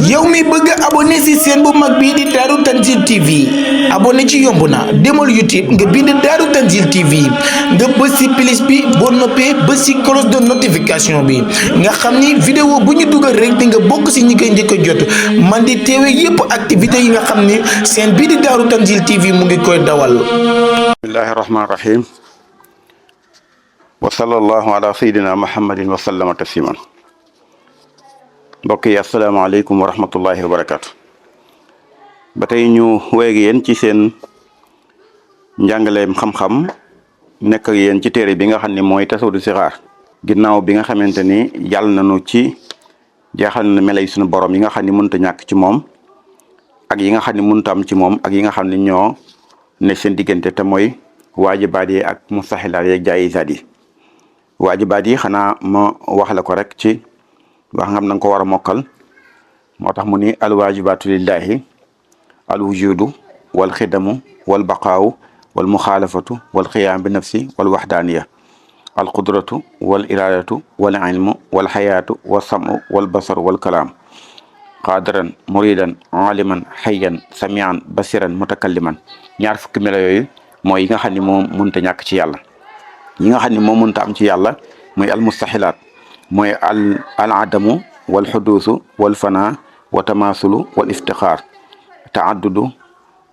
yow mi bëgg abonné ci chaîne bu mag bii di Daaru Tanzil TV abonné ci yomb na demal YouTube nga bind Daaru Tanzil TV nga bës ci plus bi boo noppee bës ci cloche de notification bi nga xam ni vidéo bu ñu dugal rek di nga bokk ci ñi koy njëkk a jot man di teewe yépp activité yi nga xam ni chaîne bii di Daaru Tanzil TV mu ngi koy dawal. bismillahi rahmaani rahim wa sallallahu ala sayyidina muhammadin wa sallama tasliman. mbokk yi asalaamaaleykum wa rahmatullahi wa barakaatu. ba tey ñu wéeg yéen ci seen njàngaleem xam-xam nekk ak yéen ci téere bi nga xam ne mooy tasawudu sixaar ginnaaw bi nga xamante ni yàlla nañu ci jeexal na melay suñu borom yi nga xam ne mënut a ñàkk ci moom ak yi nga xam ne mënut a am ci moom ak yi nga xam ne ñoo ne seen diggante te mooy waajibaat yi ak mustaxilaat yi ak jaayisaat yi. waajibaat yi xanaa ma wax la ko rek ci wax ngam na nga ko war a mokkal moo tax mu ni alwaajibaatu lillahi alwujudu wal xidamu wal baqaawu wal muxaalafatu wal xiyaam bi nafsi wal waxdaaniya al qudratu wal iradatu wal ilmu wal xayaatu wal samu wal basaru wal kalaam qaadiran muridan aliman xayyan samian basiran mutakalliman ñaar fukki melo yooyu mooy yi nga xam ne moom mënta ñàkk ci yàlla yi nga xam ne moom mënta am ci yàlla mooy al mustaxilaat mooy al adamu wal xuduusu wal fana wa tamaasulu wal iftixaar taaddudu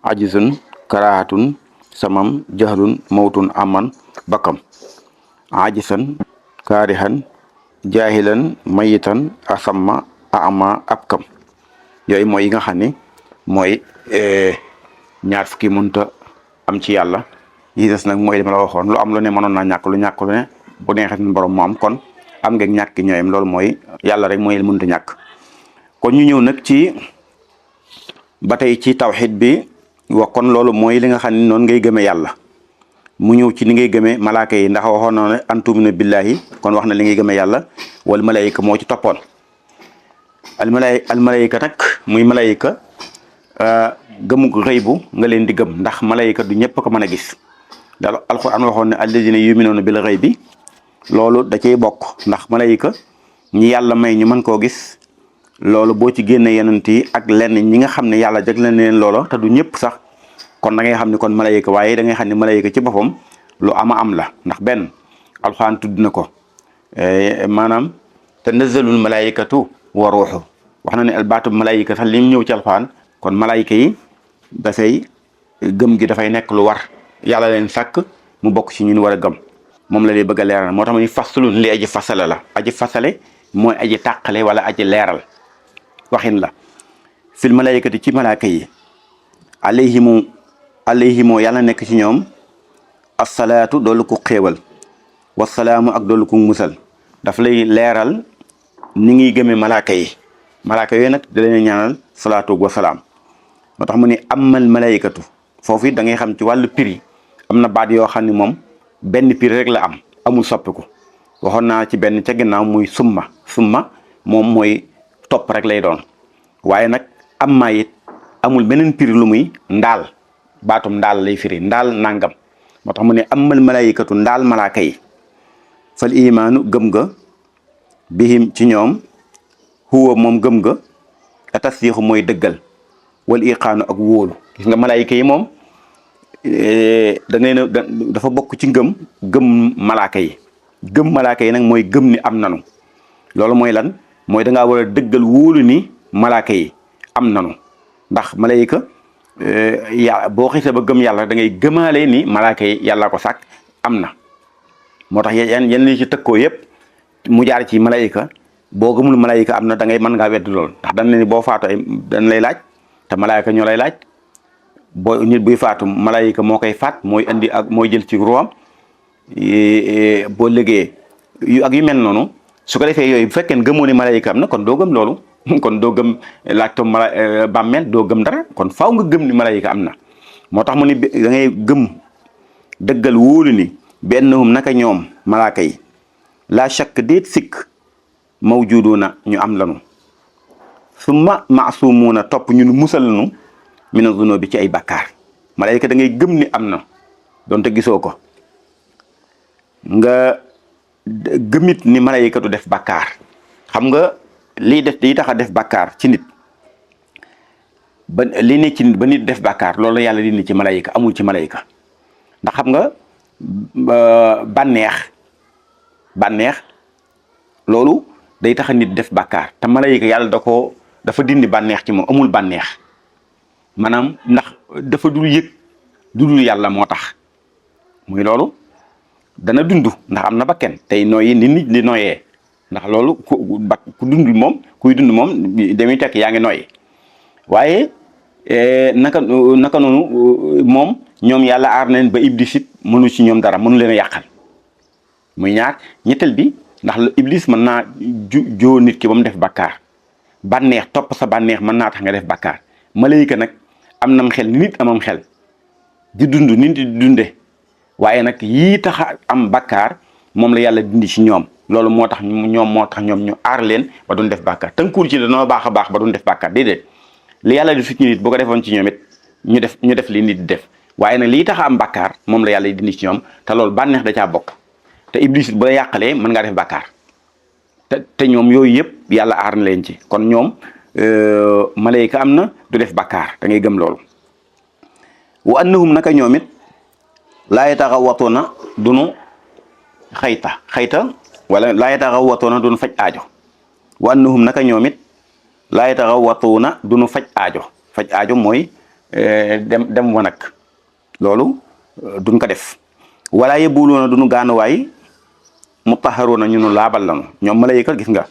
ajizun karahatun samam jahlun mawtun aman bakam ajisan kaarihan jaahilan mayitan asamma ama abkam yooyu mooy yi nga xam ne mooy ñaar fukki mënta am ci yàlla yi des nag mooy dama la waxoon lu am lu ne mënoon naa ñàkk lu ñàkk lu ne bu neexee borom mu am kon am nga ñàkk ñooyam loolu mooy yàlla rek mooy mënut a ñàkk. kon ñu ñëw nag ci ba tey ci tawxid bi wax kon loolu mooy li nga xam ne noonu ngay gëmee yàlla mu ñëw ci ni ngay gëmee malaaka yi ndax waxoon na ne an tuuminu billahi kon wax na li ngay gëmee yàlla wal malayka moo ci toppoon al malayka nag muy malayka gëmu xëy bu nga leen di gëm ndax malayka du ñëpp ko mën a gis daal alxuraan waxoon ne alladina yuminuuna bil xaybi loolu da cay bokk ndax malayka ñi yàlla may ñu mën koo gis loolu boo ci génne yonent yi ak lenn ñi nga xam ne yàlla jagleel leen loola te du ñëpp sax kon da ngay xam ne kon malayka waaye da ngay xam ne malayka ci boppam lu am la ndax benn alxuraan tudd na ko maanaam tanazzalul malaykatu wa ruuxu wax na ne albaatu malayka sax li mu ñëw ci alxuraan kon malayka yi dafay gëm gi dafay nekk lu war yàlla leen sàkk mu bokk ci ñun war a gëm moom la lay bëgg a leeral moo tax ma ni faslun li aji fasale la aji fasale mooy aji tàqale wala aji leeral waxin la fil malaykati ci malaaka yi alayhimu yàlla nekk ci ñoom assalaatu doolu ko xéewal wasalaamu ak doolu ko musal daf lay leeral ni ngi gëmee malaaka yi malaaka yooyu nag da leen ñaanal salaatu wasalaam moo tax mu ni amal malaykatu foofu it da ngay xam ci wàllu prix am na baat yoo xam ne moom benn prix rek la am amul soppiku waxoon naa ci benn ca ginnaaw muy summa moom mooy topp rek lay doon waaye nag am maa it amul beneen prix lu muy ndaal baatum ndaal lay firi ndaal nangam moo tax mu ne amal malaykatu ndaal malaaka yi fal imaanu gëm nga bihim ci ñoom huwa moom gëm nga atasdiixu mooy dëggal wal iqaanu ak wóolu gis nga malaayika yi moom dafa bokk ci gëm malaaka yi gëm malaaka yi nag mooy gëm ni am nanu loolu mooy lan mooy da ngaa war a dëggal wóolu ni malaaka yi am nanu ndax malaayika boo xisee ba gëm yàlla da ngay gëmaale ni malaaka yi yàlla ko sàkk am na moo tax yenn li ci tëkkoo yëpp mu jaar ci malaayika boo gëmul malaayika am na da ngay mën ngaa wedd lool ndax dañ ne ni boo faatu dañ lay laaj te malaayika ñoo lay laaj boo nit buy faatu malaayika moo koy faat mooy indi ak mooy jël ci ruwam boo liggéey yu mel noonu su ko defee yooyu bu fekkee gëmoo ni malaayika am na kon doo gëm loolu kon doo gëm laajtom bàmmeel doo gëm dara kon faaw nga gëm ni malaayika am na moo tax mu ni da ngay gëm dëggal wóolu ni bennahum naka ñoom malaaka yi la shakk déet sikk mawjuduna ñu am lanu summa maasumuuna topp ñun musal nu mina zunubi ci ay bakkaar malaayika da ngay gëm ni am na donte gisoo ko nga gëmit ni malaayika du def bakkaar xam nga liy tax a def bakkaar ci nit ba li ne ci ba nit def bàkkaar loolu la yàlla dindi ci malayka amul ci malayka ndax xam nga bànneex loolu day tax a nit def bàkkaar te malayka yàlla dafa dindi bànneex ci moom amul bànneex maanaam ndax dafa dul yëg dudul yàlla moo tax muy loolu dana dund ndax am na bakken tey nooyi ni nit di nooyee ndax loolu ku dund moom kuy dund moom damuy tekk yaa ngi nooyi waaye naka noonu moom ñoom yàlla aar na leen ba iblis it mënu ci ñoom dara mënu leen a yàqal muy ñaar ñetteel bi ndax iblis mën naa joo nit ki ba mu def bàkkaar bànneex topp sa bànneex mën naa tax nga def bàkkaar malayka nag am nam xel ni nit amam xel di dund nit di dunde waaye nag yii tax a am bàkkaar moom la yàlla dindi ci ñoom loolu moo tax ñoom ñu aar leen ba duñ def bàkkaar tënkuwul ci danoo baax a baax ba duñ def bàkkaar déedéet li yàlla di suñu nit bu ko defoon ci ñoom it ñu def li nit di def waaye nag lii tax a am bàkkaar moom la yàlla dindi ci ñoom te loolu bànneex da caa bokk te iblis bu la yàqalee mën ngaa def bàkkaar te ñoom yooyu yëpp yàlla aar na leen ci kon ñoom malayka am na du def bàkkaar da ngay gëm loolu wa annahum naka ñoom it laa yataxawwatuuna duñu xayta wala laa yataxawwatuuna duñu faj aajo wa annahum naka ñoom it laa yataxawwatuuna duñu faj aajo mooy dem wanag loolu duñ ko def wala yebuluuna duñu gaanuwaay mutahharuuna ñu nu laabal lanu ñoom malayka gis nga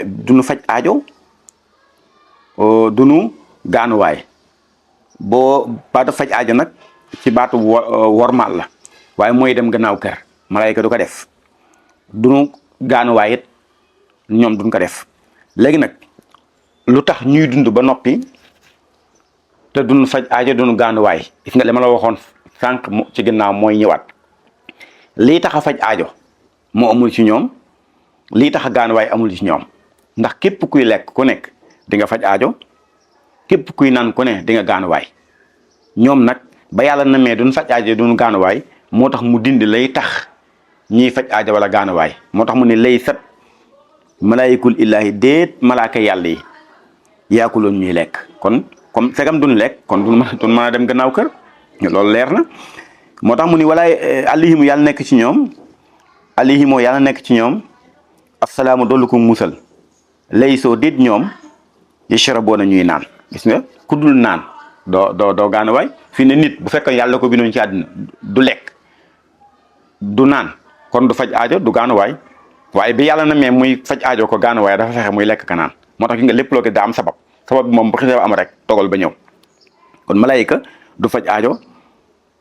duñu faj aajo duñu gaanuwaay boo baatu faj aajo nag ci baatu wormaal la waaye mooy dem gannaaw kër malayka du ko def duñu gaanuwaay it ñoom duñ ko def léegi nag lu tax ñuy dund ba noppi te duñu faj aajo duñu gaanuwaay gis nga li ma la waxoon sànq ci ginnaaw mooy ñëwaat lii tax a faj aajo moo amul ci ñoom lii tax a gaanuwaay amul ci ñoom ndax képp kuy lekk ku nekk di nga faj aajo képp kuy naan ku ne di nga gaanuwaay ñoom nag ba yàlla na mee duñ faj aajo duñu gaanuwaay moo tax mu dindi lay tax ñiy faj aajo wala gaanuwaay moo tax mu ne lay sat malaayikul illaahi déet malaaka yàlla yi yaakuloon ñuy lekk kon comme segam duñ lekk kon duñ mën a dem gannaaw kër loolu leer na moo tax mu ni walaay alihimu yàlla nekk ci ñoom alihimoo yàlla nekk ci ñoom assalaamu dollu ko musal lay soo déet ñoom yashraboona ñuy naan gis nga ku dul naan doo gaanuwaay fii ne nit bu fekkoon yàlla ko bindoon ci àddina du lekk du naan kon du faj aajo du gaanuwaay waaye bi yàlla na mee muy faj aajo ko gaanuwaay dafa fexe muy lekk ka naan moo tax gis nga lépp loo ko daa am sabab bi moom bu xisee am rek dogal ba ñëw kon malayka du faj aajo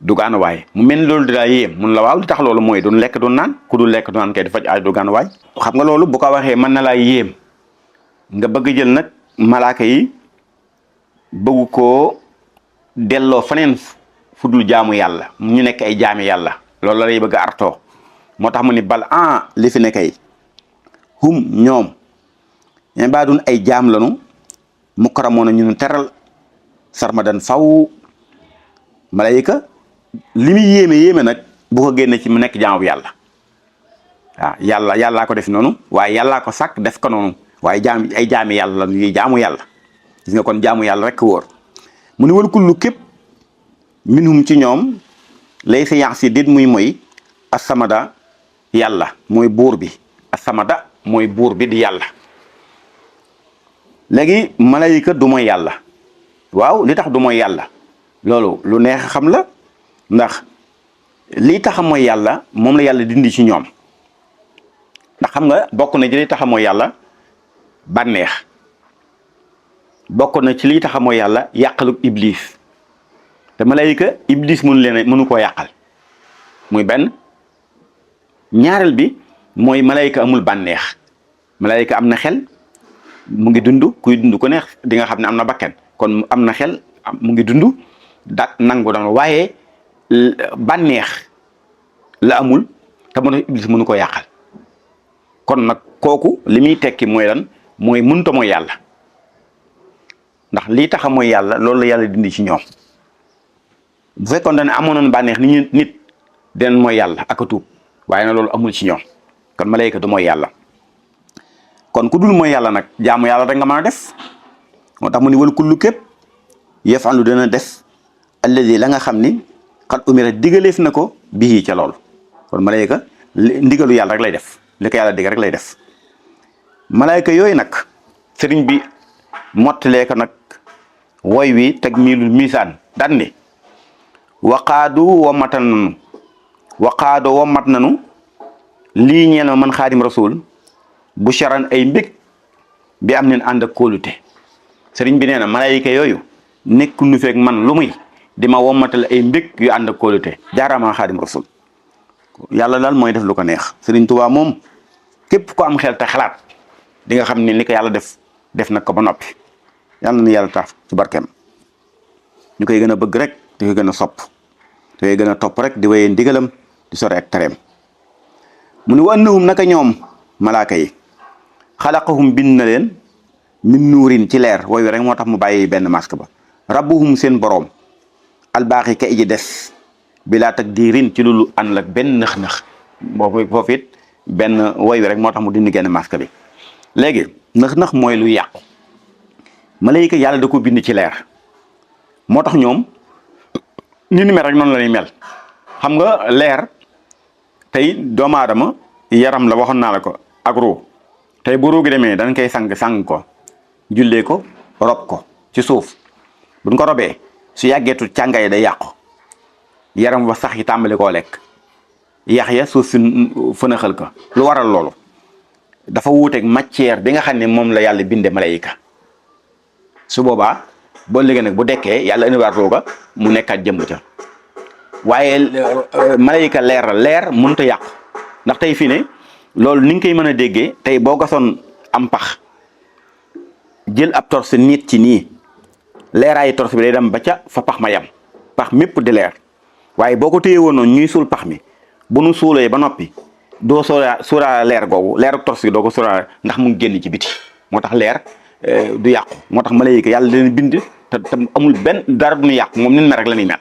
du gaanuwaay mu mel ni loolu di daa yéem mun la waaw li tax loolu mooy duñ lekk du naan ku dul lekk du naan kay du faj aajo du gaanuwaay xam nga loolu bu ko waxee mën na laa yéem nga bëgg jël nag malaaka yi bëgg koo delloo faneen fu dul jaamu yàlla ñu nekk ay jaami yàlla loolu la lay bëgg a artoo moo tax mu ni bal li fi nekkay hum ñoom ibaadun ay jaam lanu mukarramoona ñu teral sarmadan faw malayka li muy yéeme nag bu ko génne ci mu nekk jaamu yàlla waaw yàllaa ko def noonu waaye yàllaa ko sàkk def ko noonu waaye ay jaami yàlla la ñuy jaamu yàlla gis nga kon jaamu yàlla rek wóor mu ni wal kullu képp minhum ci ñoom lay sa yax si dit muy mooy asamada yàlla mooy buur bi asamada mooy buur bi di yàlla léegi malayka du mooy yàlla waaw li tax du mooy yàlla loolu lu neex xam la ndax lii tax mooy yàlla moom la yàlla dindi ci ñoom ndax xam nga bokk na ci li tax mooy yàlla bànneex bokk na ci lii tax mooy yàlla yàqalu iblis te malayka iblis mënu koo yàqal muy benn ñaareel bi mooy malayka amul bànneex malayka am na xel mu ngi dund kuy dund ku neex di nga xam ne am na bakken kon am na xel mu ngi dund nangu dama waaye bànneex la amul te mën a iblis mënu ko yàqal kon nag kooku li muy tekki mooy lan mooy mënta mooy yàlla ndax lii taxa mooy yàlla loolu la yàlla dindi ci ñoom bu fekkoon ne amoon nañu bànneex nit den mooy yàlla ak a tuub waaye nag loolu amul ci ñoom kon malayka du mooy yàlla kon ku dul mooy yàlla nag jaamu yàlla rek nga mën a def moo tax mu ni wal kullu képp yafalu dana def alladi la nga xam ni xat umira digaleef na ko bii ca lool kon malayka ndigalu yàlla rek lay def li ko yàlla dig rek lay def malayka yooyu nag sëriñ bi mottalee ko nag woy wi teg miilul misaan daan ni waqaadu womat nanu lii ñeel ma man xaadim rasul bu charan ay mbég bi am neen ànd ak kóolute sëriñ bi nee na malayka yooyu nekk nu feeg man lu muy di ma womatal ay mbég yu ànd ak kóolute jaaraama xaadim rasul yàlla daal mooy def lu ko neex sëriñ Tuubaa moom képp ko am xel te xalaat di nga xam ni li ko yàlla def na ko ba noppi yàlla na yàlla taaf ci barkeem ñu koy gën a bëgg rek di koy gën a sopp di koy gën a topp rek di wéyee ndigalam di sore ak tereem mu ni wa annahum naka ñoom malaaka yi xalaqahum bind na leen min nuurin ci leer wooyu rek moo tax mu bàyyi benn masque ba rabbuhum seen boroom albaaxi ka iji des bilaa takdiirin ci loolu ànd ak benn nëx-nëx foofu it benn woy wi rek moo tax mu dindi genn masque bi léegi nëx-nëx mooy lu yàqu malayka yàlla da ko bind ci leer moo tax ñoom ni mel rek noonu la ñuy mel xam nga leer tey doomu aadama yaram la waxoon naa la ko ak ruu tey bu ruu gi demee dañ koy sang ko jullee ko rob ko ci suuf buñ ko robee su yàggeetu càngaay day yàqu yaram ba sax yi tàmbali koo lekk yax ya suuf si fënaxal ko lu waral loolu dafa wuuteeg matière bi nga xam ne moom la yàlla binde malayka su boobaa boo léegi nag bu dekkee yàlla indiwaat rooga mu nekkaat jëmm ca waaye malayka leer mënut a yàqu ndax tey fii ne loolu ni nga koy mën a déggee tey boo gasoon am pax jël ab torse nit ci nii leeraayu torse bi day dem ba ca fa pax ma yam pax mépp di leer waaye boo ko téye woon noonu ñuy suul pax mi bu nu suulee ba noppi doo sóoraa leer googu leeru torse bi doo ko sóoraa ndax mu ngi génn ci biti moo tax leer du yàqu moo tax malayka yàlla leen bind te amul benn dara du ñu yàqu moom nin mel rek la ñuy mel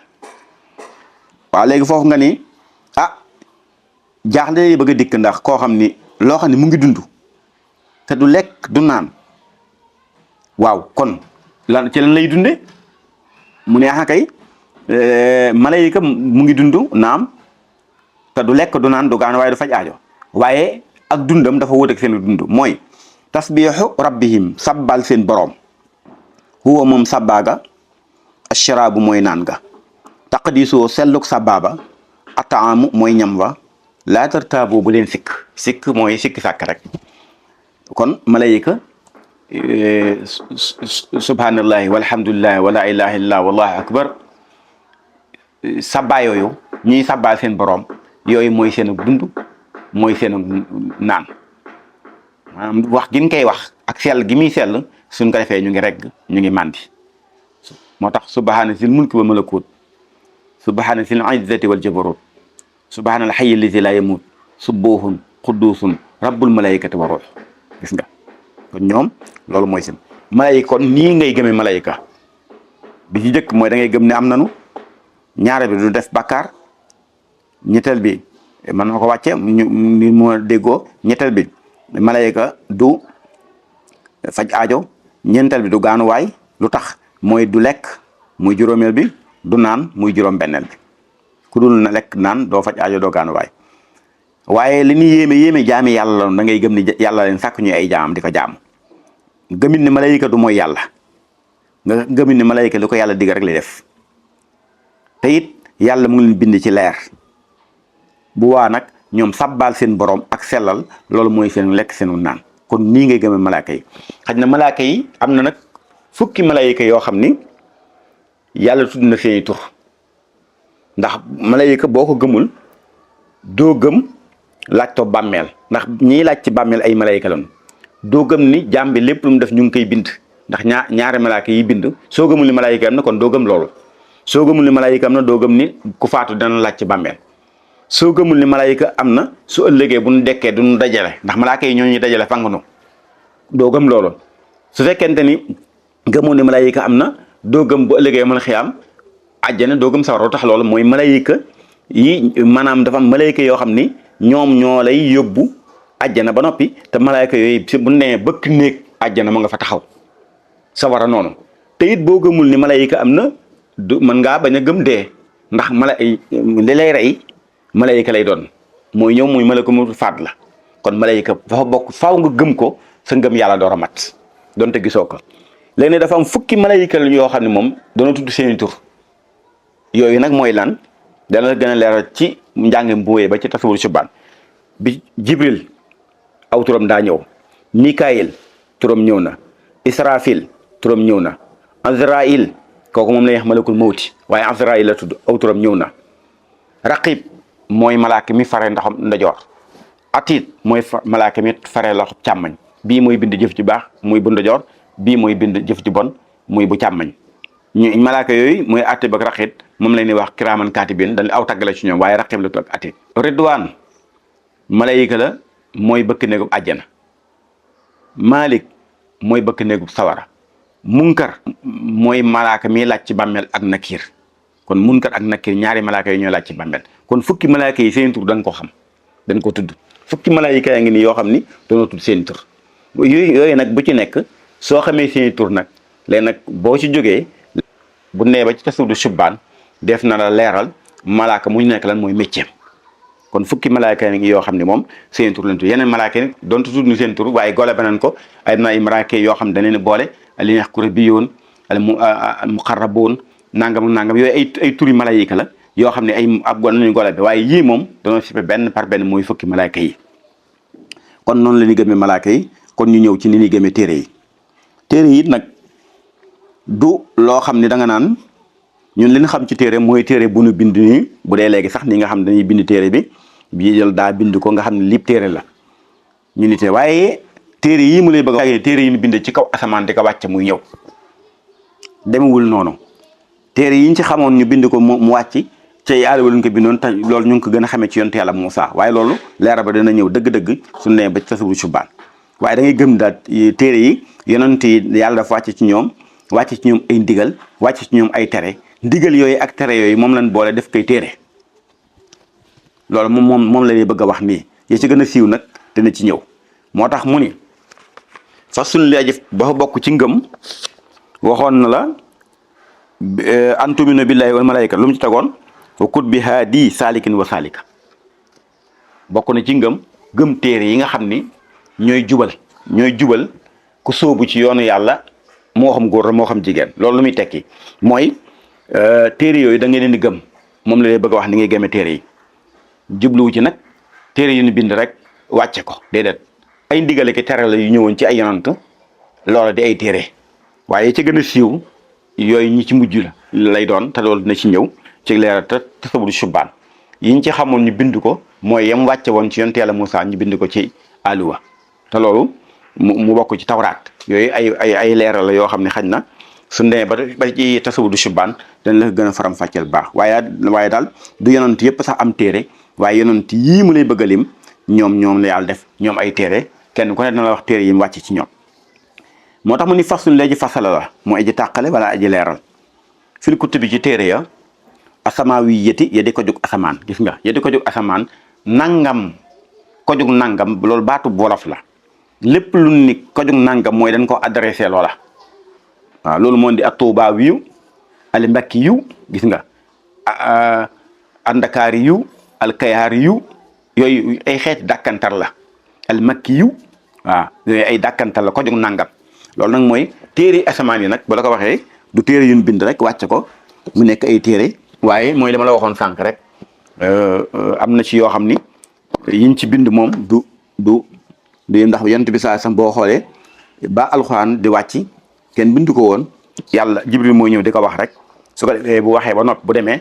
waaw léegi foofu nga ni jaaxle bëgg a dikk ndax koo xam ni loo xam ne mu ngi dund te du lekk du naan waaw kon lan ci lan lay dunde mu ne kay malayka mu ngi dund naam te du lekk du naan du gaan waaye du faj aajo waaye ak dundam dafa wóoteeg seen dund mooy tasbiixu rabbihim sabbal seen boroom huwa moom sabbaaga asharaabu mooy naan ga taqdiisoo selluk sabbaaba ataamu mooy ñam wa laa tartaabu bu leen sikk mooy sikki sàkk rek kon malayka subhanallahi walhamdulillahi wala ilaha illallah wallahu akbar sabbaa yooyu ñiy sabbaal seen boroom yooyu mooy seen dund mooy seen naan maanaam wax gi ñu koy wax ak sell gi muy sell suñ ko defee ñu ngi regg ñu ngi màndi moo tax subhaana sil mulki wa malakut subhaana sil izzati wal jabarut subhaana al hayy allazi la yamut subuhun qudusun rabbul malaikati wa ruh gis nga kon ñoom loolu mooy seen malayka kon nii ngay gëmee malayka bi ci njëkk mooy da ngay gëm ne am nanu ñaare bi du def bàkkaar ñetteel bi mën na ko wàcce ni moo déggoo ñetteel bi malayka du faj aajo ñeenteel bi du gaanuwaay lu tax mooy du lekk muy juróomeel bi du naan muy juróom-benneel bi ku dul na lekk naan doo faj aajo doo gaanuwaay waaye li ñuy yéeme jaami yàlla la da ngay gëm ni yàlla leen sàkk ñuy ay jaamam di ko jaam gëmit ni malayka du mooy yàlla nga gëmit ni malayka li ko yàlla digg rek lay def te it yàlla mu ngi leen bind ci leer bu waa nag ñoom sabbal seen borom ak sellal loolu mooy seen lekk seenu naan kon nii ngay gëmee malaaka yi xaj na malaaka yi am na nag fukki malayka yoo xam ni yàlla tudd na seeni tur ndax malayka boo ko gëmul doo gëm laaj to bàmmeel ndax ñiy laaj ci bàmmeel ay malayka lañu doo gëm ni jaam bi lépp lu mu def ñu ngi koy bind ndax ñaari malaaka yi bind soo gëmul ni malayka am na kon doo gëm loolu soo gëmul ni malayka am na doo gëm ni ku faatu dana laaj ci bàmmeel soo gëmul ni malayka am na su ëllëgee bu ñu dekkee du ñu dajale ndax malayka yi ñoo ñuy dajale fanganu doo gëm loolu su fekkente ni gëmoo ni malayka am na doo gëm bu ëllëgee mën xiyaam àjjana doo gëm sawara tax loolu mooy malayka yi maanaam dafa am malayka yoo xam ni ñoom ñoo lay yóbbu àjjana ba noppi te malayka yooyu si bu nee bëkk néeg àjjana ma nga fa taxaw sawara noonu te it boo gëmul ni malayka am na du mën ngaa bañ a gëm dee ndax li lay rey malayka lay doon mooy ñëw muy malaka mu faat la kon malayka dafa bokk faaw nga gëm ko sa ngëm yàlla door a mat donte gisoo ko léegi dafa am fukki malayka yoo xam ne moom dana tudd seeni tur yooyu nag mooy lan dana la gën a leeral ci njàng mbuwee ba ci tasawur subaan bi jibril aw turam daa ñëw mikaayil turam ñëw na israfil turam ñëw na azrail kooku moom lay wax malakul mawti waaye azrail la tudd aw turam ñëw na raqib mooy malaaka mi fare ndaxam ndajoor atiit mooy malaaka mi fare loxo càmmañ bii mooy bind jëf ju baax muy bu ndajoor bii mooy bind jëf ju bon muy bu càmmañ ñu malaaka yooyu mooy atib ak raqib moom la ñuy wax kiraaman kaatibin dañ aw tàggale ci ñoom waaye raqib la tudd ak atiit ridwaan malayka la mooy bëkk néegub àjjana malik mooy bëkk néegub sawara munkar mooy malaaka mi laaj ci bàmmeel ak nakir kon munkar ak nakir ñaari malaaka yi ñoo laaj ci bàmmeel kon fukki malaaka yi seen tur dañ ko xam dañ ko tudd fukki malaaka yaa ngi nii yoo xam ni dañoo tudd seen tur yooyu nag bu ci nekk soo xamee seen tur nag léegi nag boo ci jógee bu nee ba ci tasawudu subbaan def na la leeral malaaka mu nekk lan mooy métier kon fukki malaaka yi ngi yoo xam ne moom seen tur lañ tudd yeneen malaaka yi doon tudd ñu seen tur waaye gole beneen ko ay na ay malaaka yoo xam ne dañ leen boole li ñuy wax kurabiyyoon al muqarraboon nangam nangam yooyu ay turi malaayika la yoo xam ne ay ab nañu gole bi waaye yii moom dañoo sippe benn par benn mooy fukki malaaka yi kon noonu la ñuy gëmee malaaka yi kon ñu ñëw ci ni ñuy gëmee téere yi nag du loo xam ne da nga naan ñun li ñu xam ci téere mooy téere bu nu bind nii bu dee léegi sax ni nga xam dañuy bind téere bi bii jël daa bind ko nga xam ne lii téere la ñu nite waaye téere yi mu lay bëgg a téere yi ñu bind ci kaw asamaan di ko wàcc muy ñëw demewul noonu téere yi ñu ci xamoon ñu bind ko mu wàcc ci yàlla wala ñu ko bindoon te loolu ñu ngi ko gën a xamee ci yonent yàlla Muusaa waaye loolu leera ba dana ñëw dëgg-dëgg suñu nee ba ci tasawur subaan waaye da ngay gëm daal téere yi yonent yi yàlla dafa wàcc ci ñoom wàcc ci ñoom ay ndigal wàcc ci ñoom ay tere ndigal yooyu ak tere yooyu moom lañ boole def koy téere loolu moom la ñuy bëgg a wax nii yi ci gën a siiw nag dana ci ñëw moo tax mu ni fa suñ leejëf ba bokk ci ngëm waxoon na la an tuminu billahi wal malaika lu mu ci tegoon wa kutbi haadi saalikin wa saalika bokk na ci gëm téere yi nga xam ni ñooy jubal ku sóobu ci yoonu yàlla moo xam góor moo xam jigéen loolu lu muy tekki mooy téere yooyu da ngeen leen di gëm moom la lay bëgg a wax ni ngay gëmee téere yi jubluwu ci nag téere yu ñu bind rek wàcce ko déedéet ay ndigale ki tere la yu ñëwoon ci ay yonant loola di ay téere waaye ci gën a siiw yooyu ñi ci mujj la lay doon te loolu dina ci ñëw ci leeral te tasawudu subaan yi ñu ci xamoon ñu bind ko mooy yem wàcce woon ci yonent yàlla Muusaa ñu bind ko ci aluwa te loolu mu bokk ci tawraat yooyu ay leeral la yoo xam ne xañ na su ndee ba ci tasawudu subaan dañ la gën a faram fàcceel baax waaye daal du yonant yëpp sax am téere waaye yonant yii mu lay bëgg a lim ñoom la yàlla def ñoom ay téere kenn ku ne dana la wax téere yi mu wàcc ci ñoom moo tax mu ni fasul léegi fasala la moo aji tàqale wala aji leeral fil kutubi ci téere ya asamaawi yëti ya di ko jóg asamaan gis nga ya di ko jóg asamaan nangam ko jóg nangam loolu baatu wolof la lépp lu ni ko jóg nangam mooy dañ ko adressé loola waaw loolu moo di ak Tuubaa wiyu al Mbakki yu gis nga andakaari yu al Kayaari yu yooyu ay xeeti dàkkantar la al Makki yu waaw yooyu ay dàkkantar la ko jóg nangam loolu nag mooy téere asamaan yi nag bu la ko waxee du téere yuñ bind rek wàcce ko mu nekk ay téere waaye mooy li ma la waxoon sànq rek am na ci yoo xam ni yiñ ci bind moom du ndax yonent bi saa sam boo xoolee ba alxuraan di wàcc kenn bind ko woon yàlla jibril mooy ñëw di ko wax rek su ko defee bu waxee ba nopp bu demee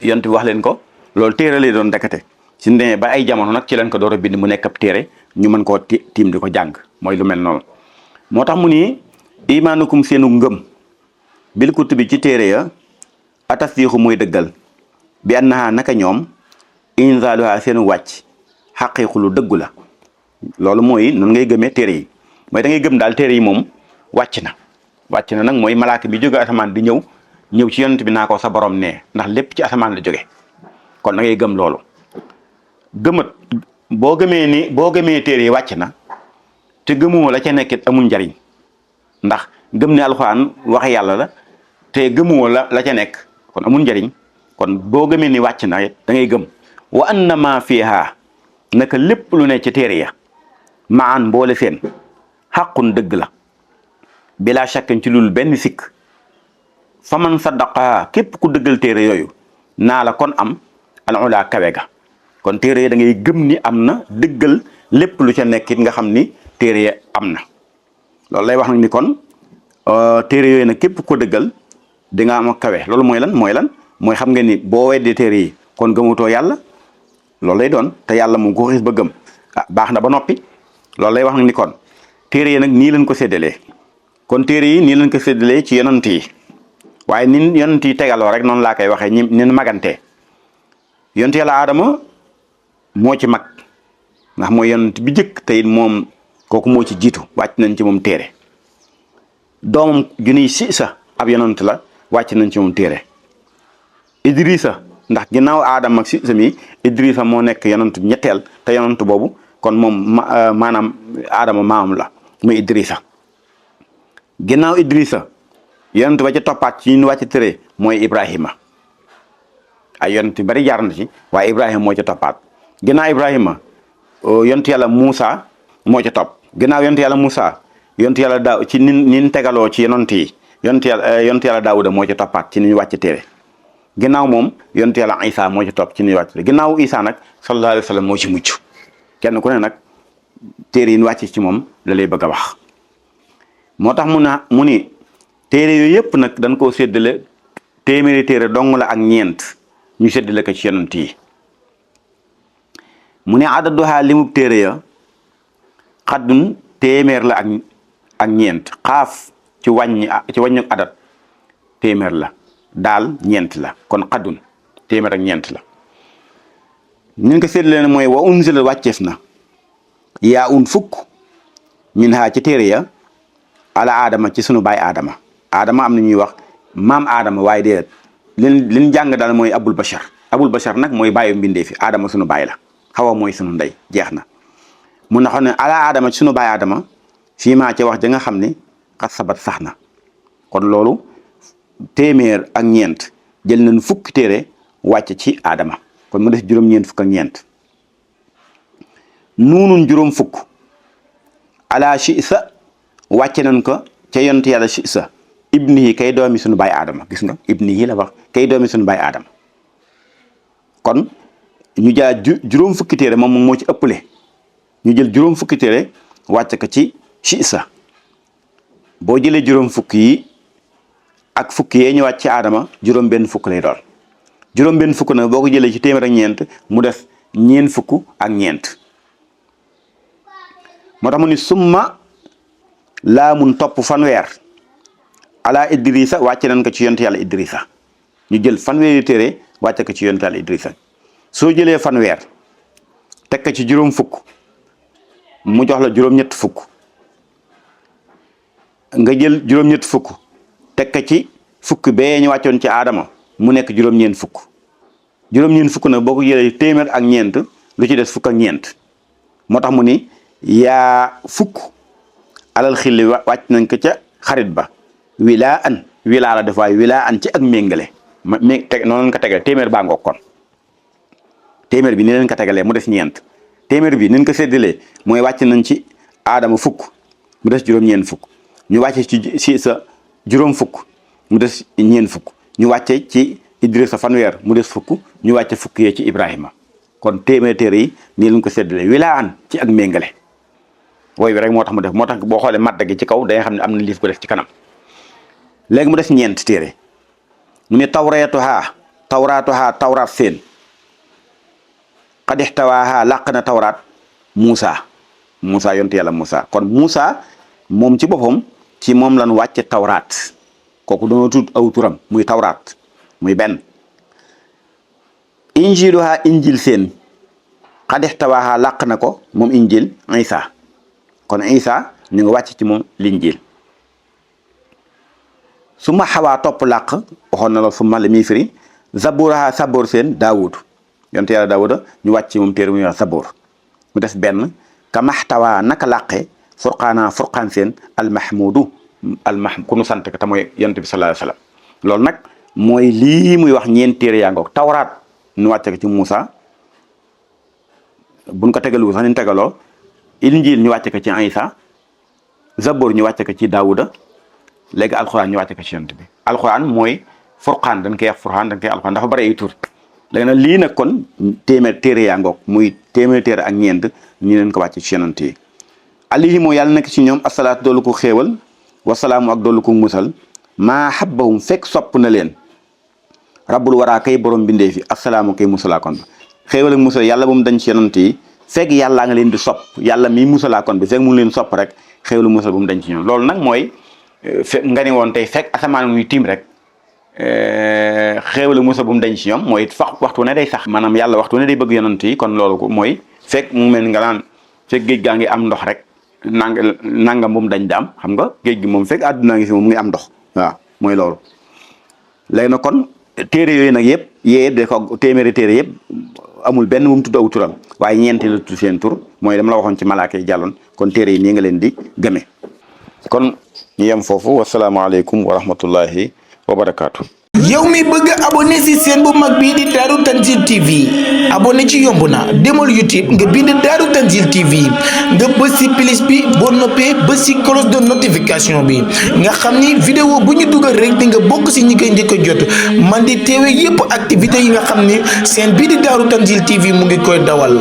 yonent bi wax leen ko loolu téere lay doon dekate si demee ba ay jamono nag ci leen ko door a bind mu nekk ab téere ñu mën koo tiim di ko jàng mooy lu mel noonu moo tax mu ni imaanukum seenu ngëm bil kutubi ci téere ya atasdiixu mooy dëggal bi annaha naka ñoom inzaaluha seenu wàcc xaqiiqu lu dëggu la loolu mooy noonu ngay gëmee téere yi mooy da ngay gëm daal téere yi moom wàcc na nag mooy malaaka bi jóge asamaan di ñëw ci yonent bi naa ko sa borom nee ndax lépp ci asamaan la jóge kon da ngay gëm loolu boo gëmee téere yi wàcc na te gëmoo la ca nekkit amul njariñ ndax gëm ne alxuraan wax yàlla la te gëmoo la ca nekk kon amul njariñ kon boo gëmee ni wàcc na da ngay gëm wa anna ma fiha naka lépp lu ne ci téere ya maan boole seen xaqun dëgg la bila shakkin ci lul benn sikk fa man saddaqa képp ku dëggal téere yooyu naa la kon am al ula kawe ga kon téere ya da ngay gëm ni am na dëggal lépp lu ca nekk it nga xam ni téere ya am na loolu lay wax nag ni kon téere yooyu nag képp ko dëggal di nga am kawe loolu mooy lan mooy xam nga ni boo weddee téere yi kon gëmutoo yàlla loolu lay doon te yàlla moom ko xis ba gëm baax na ba noppi loolu lay wax nag ni kon téere yi nag nii lañ ko séddalee kon téere yi nii lañ ko séddalee ci yonent yi waaye nin yonent yi tegaloo rek noonu laa koy waxee nin magantee yonent yàlla aadama moo ci mag ndax mooy yonent bi jëkk te it moom kooku moo ci jiitu wàcc nañ ci moom téere doomam juniy Siisa ab yonent la wàcc nañ ci moom téere Idrissa ndax ginnaaw aadama ak Siisa mi Idrissa moo nekk yonent ñetteel te yonent boobu kon moom maanaam aadama maamam la muy Idrissa ginnaaw Idrissa yonent ba ca toppaat ci ñu wàcc téere mooy Ibrahima ay yonent yu bari jaar na ci waaye Ibrahima moo ca toppaat ginnaaw Ibrahima yonent yàlla Moussa moo ca topp ginnaaw yonent yàlla Moussa yonent yàlla daaw ci nin tegaloo ci yonent yi yonent yàlla Daawuda moo ca toppaat ci ni ñu wàcc téere ginnaaw moom yonent yàlla Isa moo ci topp ci ni ñu wàcc téere ginnaaw Isa nag sallallahu alayhi wa sallam moo ci mucc kenn ku ne nag téere yi ñu wàcc ci moom la lay bëgg a wax moo tax mu ni téere yooyu yëpp nag dañ koo séddale téeméeri téere dong la ak ñeent ñu séddale ko ci yonent yi mu ne adaduha limub téere ya xaddun téeméer la ak ñeent xaaf ci wàññu adat téeméer la daal ñeent la kon xaddun téeméer ak ñeent la ñun ko séddale ne mooy wa unzila wàcceef na yaa fukk min ha ci téere ya ala aadama ci sunu baay aadama am na ñuy wax maam aadama waaye déedéet liñ jàng daal mooy abul bashar nag mooy bàyyi mbindee fi aadama sunu baay la xawa mooy sunu ndey jeex na mun na xam ne ala aadama ci sunu baay aadama fii maa ca wax ja nga xam ne xas sabat sax na kon loolu téeméer ak ñeent jël nañ fukki téere wàcc ci aadama kon mu def juróom-ñeent fukk ak ñeent nuunun juróom fukk ala Siisa wàcce nañ ko ca yonent yàlla Siisa ibnihi kay doomi sunu baay aadama gis nga ibnihi la wax kay doomi sunu baay aadama kon ñu jaa juróom fukki téere moom moo ci ëppale ñu jël juróom fukki téere wàcce ko ci Siisa boo jëlee juróom fukk yi ak fukki yee ñu wàcc ci aadama juróom benn fukk lay doon juróom benn fukk nag boo ko jëlee ci téeméer ak ñeent mu def ñeent fukk ak ñeent moo tax mu ni summa laa mun topp fanweer ala Idrissa wàcce nañ ko ci yonent yàlla Idrissa ñu jël fanweeri téere wàcce ko ci yonent yàlla Idrissa soo jëlee fanweer teg ko ci juróom fukk mu jox la juróom-ñett fukk nga jël juróom-ñett fukk teg ko ci fukk bee ñu wàccoon ci aadama mu nekk juróom-ñeent fukk nag boo ko jëlee téeméer ak ñeent lu ci des fukk ak ñeent moo tax mu ni yaa fukk alal xilli wàcc nañ ko ca xarit ba wilaa la def waaye wilaa an ci ak méngale noonu lañ ko tegale téeméer baa ngoog kon téeméer bi ni leen ko tegalee mu des ñeent téeméer bi ni ñu ko séddalee mooy wàcc nañ ci aadama fukk mu des juróom-ñeent fukk ñu wàcce ci Siisa juróom fukk mu des ñeent fukk ñu wàcce ci Idrissa fanweer mu des fukk ñu wàcce fukk yee ci Ibrahima kon téeméer téere yi nii lañ ko séddalee wilaa an ci ak méngale wooy bi rek moo tax boo xoolee madda gi ci kaw day xam ne am na liif ko def ci kanam léegi mu des ñeent téere mu ne tawraatuha tawraat seen xad ixtawaaha làq na tawraat Muusa yontu yàlla Muusa kon Muusa moom ci boppam ci moom lan wàcce tawraat kooku doona tudd aw turam muy tawraat muy benn injiluha injil seen xad ixtawaaha làq na ko moom injil Isa kon Isa ñu ngi wàcc ci moom linjil su ma xawaa topp làq waxoon na la su ma la muy firi zaburaha saboor seen Daawud yonte yàlla Daawuda ñu wàcc ci moom téere mu ñuy wax saboor mu des benn ka maxtawaa naka làqe furqaana furqaan seen almahmudu ku nu sant ka te mooy yonent bi sallallahu alayhi wasallam loolu nag mooy lii muy wax ñeent téere yaa ngoog tawraat ñu wàcce ko ci Muusa buñ ko tegalu sax ni tegaloo injiil ñu wàcce ko ci Isa zabor ñu wàcce ko ci Daawuda léegi alxuraan ñu wàcce ko ci yonent bi alxuraan mooy furqaan dañ koy wax furqaan dañ koy alxuraan dafa bari ay tur léegi nag lii nag kon téeméer téere yaa ngoog muy téeméer téere ak ñeent ñu leen ko wàcce ci yonent yi alayhi moo yàlla nekk ci ñoom asalaatu doolu ko xéewal wasalaamu ak doolu ko musal maa habbahum fekk sopp na leen rabbul waraa kay borom bindee fi asalaamu kay musalaa kon xéewal ak musal yàlla bu mu dañ ci yonent yi fekk yàllaa nga leen di sopp yàlla mi musalaa kon bi fekk mu ngi leen sopp rek xéewalu musal bu mu dañ ci ñoom loolu nag mooy fekk nga ni woon tey fekk asamaan muy tiim rek xéewalu musal bu mu dañ ci ñoom mooy waxtu ne day sax maanaam yàlla waxtu ne day bëgg yonent yi kon loolu mooy fekk mu mel nga naan fekk géej gaa ngi am ndox rek nangam bu mu dañ di am xam nga géej gi moom fekk àdduna ngi fi moom mu ngi am ndox waaw mooy loolu léegi nag kon téere yooyu nag yëpp yee de ko téeméeri téere yëpp amul benn bu mu tudd aw turam waaye ñeenti la tudd seen tur mooy dama la waxoon ci malaaka yi jàlloon kon téere yi nii nga leen di gëmee kon ñu yem foofu wasalaamaaleykum wa rahmatullahi wa barakaatu. yow mi bëgg abonné ci seen bu mag bii di Daaru Tanzil TV abonné ci yomb na demal YouTube nga bind Daaru Tanzil TV nga bës ci plus bi boo noppee bës ci cloche de notification bi nga xam ni vidéo bu ñu dugal rek di nga bokk ci ñi koy njëkk a jot man di teewe yépp activité yi nga xam ni seen bii di Daaru Tanzil TV mu ngi koy dawal.